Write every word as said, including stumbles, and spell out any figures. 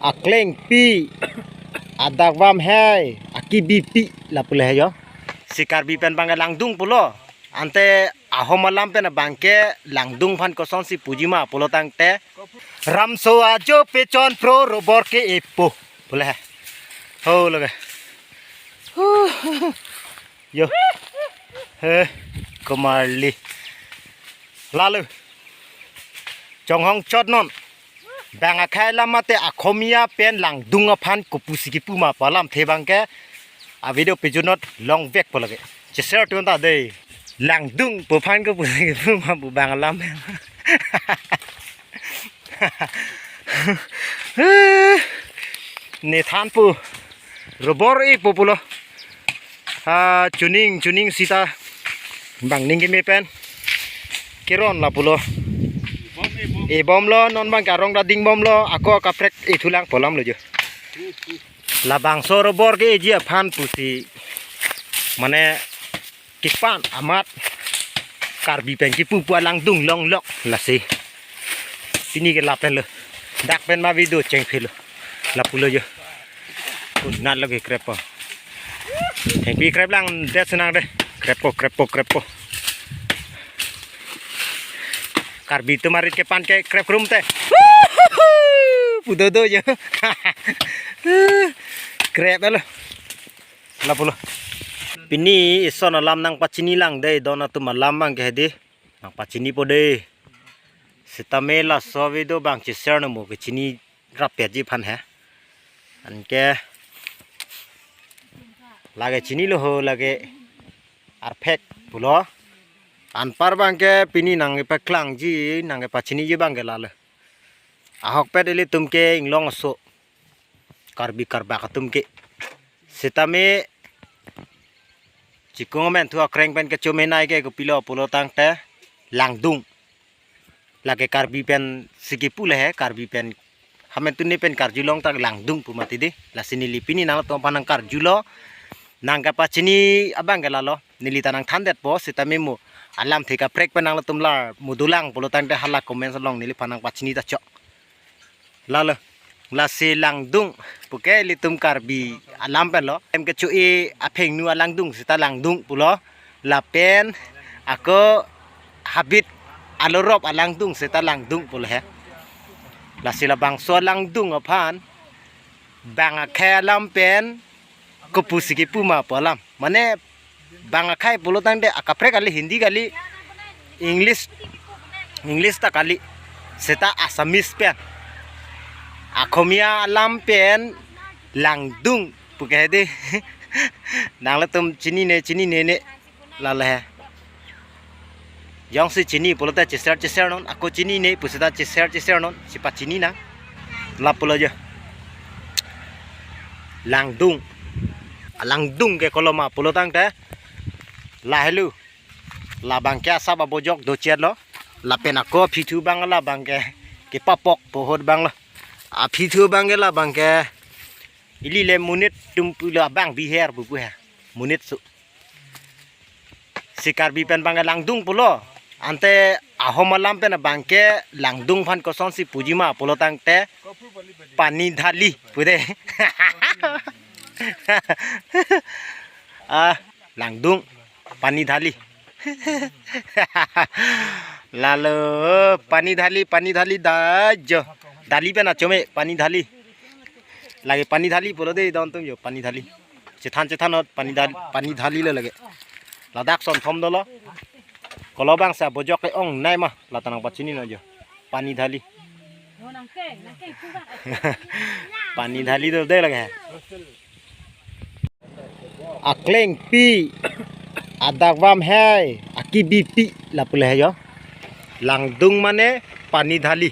Aklengpi, adakvam hei, akibipi lapu le he jo. Si Karbi pen abangke langdung pulo. Ante ahom alam pen abangke langdung aphan kosonsi puji ma pulo tangte, ramso ajo pechon pro robor ke-epo pu le he. Ho lake. Huh. Yo. He, komarli. Lalo. Chonghong chot non. Bang akhei alam mate akhomia pen langdung aphan kopusi kipu ma pu alamthe abangke a video pejut non, longvek po lake. Che-share tun ta dei. Langdung pu aphan kopusi kipu ma pu bang alam. Ne than pu. Robor-epo pulo. Ha, chuning, chuning sita. Bang ning keme pen. Keron lapulo. Ebomlo, non abangke arong ta dingbomlo, ako kaprek ethulang pu alamlo jo. Labangso robor ke-eji aphan pusi. Mane kepan amat Karbi pen kipu pu alangdung longlok lasi. Pini ke lapen lo. Dak pen ma video chengphelo. Lapulo jo. Kunat lagi krep po. Thengpi krep lang det senang dei. Krep po, krep po, krep po. Karbi atum arit kepan ke krep krum te. Pu dodo jo. Krep lo. Lapulo. Pini ison alam nangpachini lang dei, don atum alam abangke dei. Nangpachinipo dei. Sitame laso video abang che-share non mo kechini rapetji aphan he. Anke lake chinilo ho lake arphek pulo. Anpar abangke pini nangkepaklangji, nangkepachiniji abangke lalo. Ahokpet ilitum ke inglong aso. Karbi karbak atum ke. Sitame chikung amen thu akreng pen kecho menei ke kopilo pulo tangte langdung. Lake Karbi pensi kipu le he, Karbi pen. Hamen tuni pen karjulong ta langdung pu mati dei. Lasi neli pini nangtum aphan nangkarjulo. Nangkepachini abangke lalo. Neli ta nangthandetpo sitame mo alamthe kaprek pen nangtum lar mo dolang pulo tangte hala comments along neliphan nangpachini ta chok. Lalo. Lasi langdung puke ilitum Karbi alam pen lo. Em kecho-e aphengnu alangdung sita langdung pulo. Lapen ako habit alorop alangdung sita langdung pulo he. Lasi labangso langdung aphan bang akhei alam pen kopusi kipu ma pu alam. Mane bang akhei pulo tangte akaprek kali, Hindi kali, English, English ta kali. Seta Assamese pen. Akhomia alam pen langdung puke dei. Nanglitum chinine, chinine ne. Lalo he. Jongsi chini pulote che-share, che-share non. Ako chinine pusita che-share, che-share non. Si pachini nang. Lapulo jo. Langdung. Langdung ke koloma pulo tangte. Lahelo. Labangke asap abojok dochet lo. Lapen ako aphi thu abang labangke kepapok pohot abang lo. Aphi thu abangke labangke ili le monit atum pulo abang biher pupu he. Monit su. Si Karbi pen abangke langdung pulo. Ante ahom alam pen abangke langdung aphan kosonsi puji ma pulo tangte pani dhali pu dei. Ah, langdung pani dhali. Lalo pani dhali, pani dhali da jo. Dhali pen achome pani dhali. Lake pani dhali pulo dei don atum jo, pani dhali. Chethan chethan ot pani dhali, pani dhali lo lake. Ladak son thom dolo. Kolobangsa bojok ke ongnei ma, lata nangpachini non jo. Pani dhali. Pani dhali do dei lake. Aklengpi, adakvam hei, akibipi lapu le he jo. Langdung mane pani dhali.